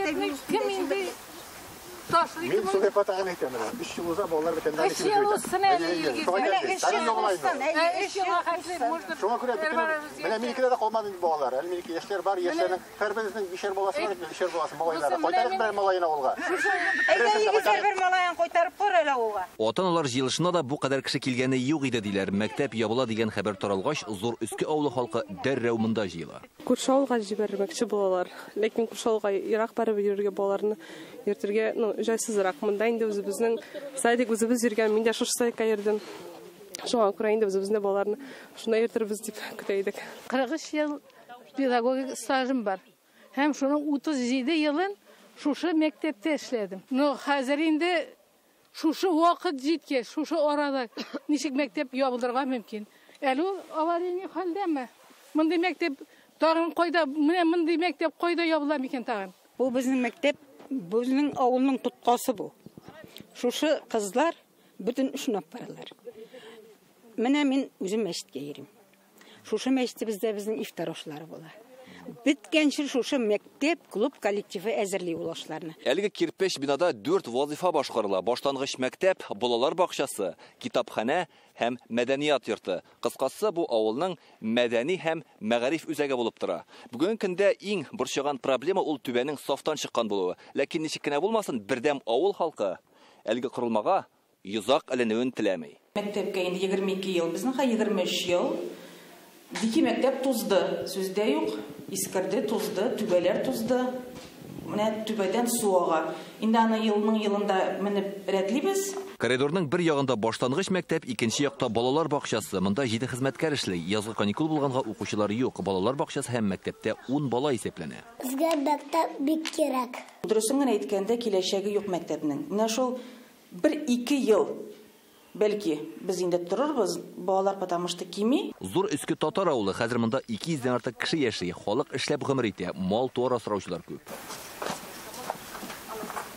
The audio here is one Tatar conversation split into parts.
мәктәпне кем инде ташлый? Мин шулай патагын әйтәм менә. 3 ел уза балалар бит инде. 3 ел узсын әле, Илгиз. Менә 3 ел узсын. 3 елга хәтле можно. Шуңа күрә менә минекедә дә калмады инде балалар. Әле минеке яшьләр бар, яшьләрнең һәрберсенең 5-әр баласы бар, 5-әр баласы малайлары. Кайтарып бер малаен авылга. Әйдә, Илгизләр, бер малаен кайтарып кар әле авылга. Ата-аналар җыелышына да бу кадәр кеше килгәне юк иде диләр. Мәктәп ябыла дигән хәбәр таралгач, Зур Өске авылы халкы дәррәү монда җыела. Күрше авылга җибәрмәкче булалар. Ләкин күрше авылга ерак барып йөрергә, балаларны йөртергә, ну, җайсызрак. Монда инде үзебезнең садик, үзебез йөргән, мин дә шушы садикка йөрдем. Шуңа күрә инде үзебезнең балаларны шунда йөртербез дип көтә идек. 43 ел педагогик стажым бар. Һәм шуның 37 елын шушы мәктәптә эшләдем. Но хәзер инде шушы вакыт җиткәч, шушы арада ничек мәктәп ябылырга мөмкин? Әле ул аварийный хәлдәме? Мондый мәктәп тагын кайда, менә мондый мәктәп кайда ябыла микән тагын? Бу безнең мәктәп, безнең авылның тоткасы бу. Шушы кызлар бөтен эшне алып баралар. Менә мин үзем мәчеткә йөрим. Шушы мәчетебездә безнең ифтар ашлары була. Беткәнче шушы мәктәп, клуб коллективы әзерли ул ашларны. Әлеге кирпеч бинада 4 вазифа башкарыла. Башлангыч мәктәп, балалар бакчасы, китапханә һәм мәдәният йорты. Кыскасы, бу авылның мәдәни һәм мәгариф үзәге булып тора. Бүгенге көндә иң борчыган проблема ул түбәнең сафтан чыккан булуы. Ләкин ничек кенә булмасын, бердәм авыл халкы әлеге корылмага йозак эленүен теләми. Мәктәпкә инде 22 ел, безнең хәзер 23 ел. Дики мәктәп тузды, сүздә юк, искерде, тузды, түбәләр тузды. Менә түбәдән су ага. Инде аны елның елында менеп рәтлибез. Коридорның бер ягында башлангыч мәктәп, икенче якта балалар бакчасы. Монда 7 хезмәткәр эшли. Язгы каникул булганга укучылар юк. Балалар бакчасы һәм мәктәптә 10 бала исәпләнә. Безгә мәктәп бик кирәк. Дөресен генә әйткәндә, киләчәге юк мәктәпнең. Менә шул 1-2 ел бәлки без инде торырбыз, балалар потому что кими. Зур Өске татар авылы, хәзер монда 200 дән артык кеше яши. Халык эшләп гомер итә, мал-туар асраучылар күп.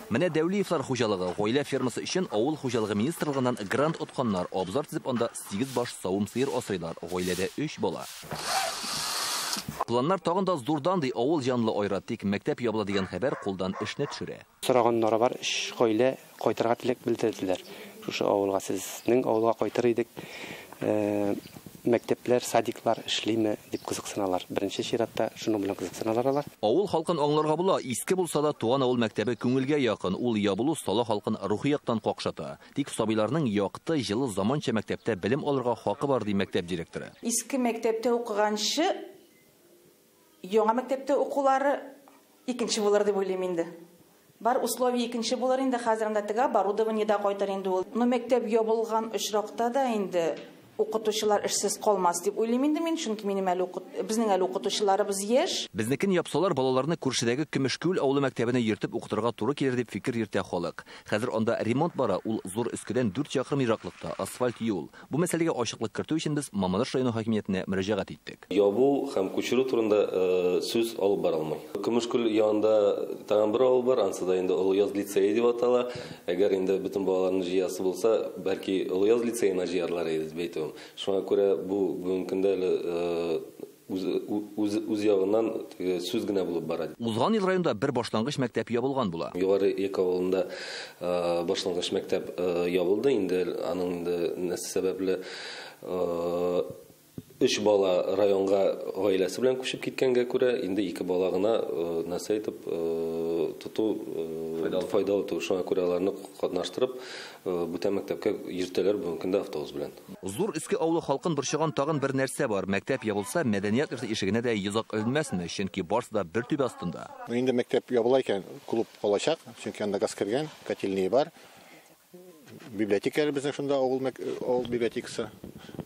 Менә Дәүлиевлар хуҗалыгы гаилә фермасы өчен авыл хуҗалыгы министрлыгыннан грант отканнар. Абзар төзеп анда 8 баш савым сыер асрыйлар. Гаиләдә 3 бала. Планнар тагын да зурдан ди авыл җанлы Айрат, тик мәктәп ябыла дигән хәбәр кулдан эшне төшерә. Сораганнары бар, 3 гаилә кайтырга теләк белдерделәр. Шушы авылга, сезнең авылга кайтыр идек. Мәктәпләр, садиклар эшлиме дип кызыксыналар. Беренче чиратта шуның белән кызыксыналар алар. Авыл халкын аңларга була, иске булса да туган авыл мәктәбе күңелгә якын. Ул ябылу сала халкын рухи яктан какшата. Тик сабыйларның якты, җылы заманча мәктәптә белем алырга хакы бар ди мәктәп директоры. Иске мәктәптә укыганчы яңа мәктәптә укулары икенче булыр дип уйлыйм инде. Бар условия икенче булыр инде, хәзер анда теге оборудование да кайтыр инде ул. Но мәктәп ябылган очракта да инде укытучылар эшсез калмас дип уйлыйм инде мин, чөнки минем әле безнең әле укытучыларыбыз яшь. Безнекен япсалар, балаларны күршедәге Көмешкүл авылы мәктәбенә йөртеп укытырга туры килер дип фикер йөртә халык. Хәзер анда ремонт бара, ул Зур Өскедән 4 чакрым ераклыкта, асфальт юл. Бу мәсьәләгә ачыклык кертү өчен без Мамадыш районы хакимиятенә мөрәҗәгать иттек. Ябу һәм күчерү турында сүз алып барылмый. Көмешкүл янында тагын бер авыл бар, ансы да инде Олыяз лицее дип атала. Әгәр инде бөтен балаларны җыясы булса, бәлки Олыяз лицеена җыярлар иде дип әйтүем. Шуңа күрә бу бүгенге көндә әле үз ягыннан сүз генә булып бара. Узган ел районда бер башлангыч мәктәп ябылган була. Югары Ек авылында башлангыч мәктәп ябылды. Инде аның инде нәрсә сәбәпле 3 бала районга гаиләсе белән күчеп киткәнгә күрә, инде 2 бала гына нәрсә әйтеп тоту файдалы түгел. Шуңа күрә аларны катнаштырып бүтән мәктәпкә йөртәләр бүгенге көндә автобус белән. Зур Өске авылы халкын борчыган тагын бер нәрсә бар. Мәктәп ябылса, мәдәният йорты ишегенә дә йозак эленмәсме? Чөнки барсы да бер түбә астында. Инде мәктәп ябыла икән, клуб калачак, чөнки анда газ кергән, котельный бар. Библиотека безнең шунда авыл библиотекасы.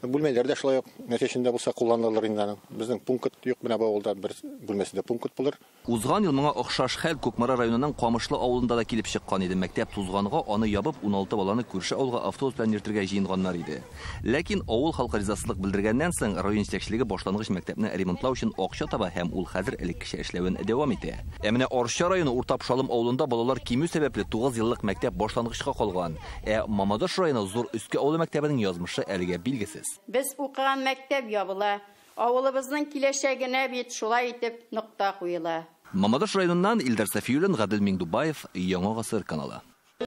Бүлмәләр дә шулай ук нәтиҗәсендә булса кулланылыр инде аның. Безнең пункт юк, менә бу авылда бер бүлмәсендә пункт булыр. Узган ел моңа охшаш хәл Кукмара районының Камышлы авылында да килеп чыккан иде. Мәктәп тузганга аны ябып 16 баланы күрше авылга автобус белән йөртергә җыенганнар иде. Ләкин авыл халкы ризасызлык белдергәннән соң район җитәкчелеге башлангыч мәктәпне ремонтлау өчен акча таба һәм ул хәзер элеккечә эшләвен дәвам итә. Ә менә Арча районы Урта Пшалым авылында балалар кимү сәбәпле 9 еллык мәктәп башлангычка калган. Ә Мамадыш районы Зур Өске авылы мәктәбенең язмышы әлегә билгесез. Без укыган мәктәп ябыла. Авылыбызның киләчәгенә бит шулай итеп нокта куела. Мамадыш районыннан Илдар Сафиуллин, Гадел Миңдубаев, Яңа Гасыр каналы.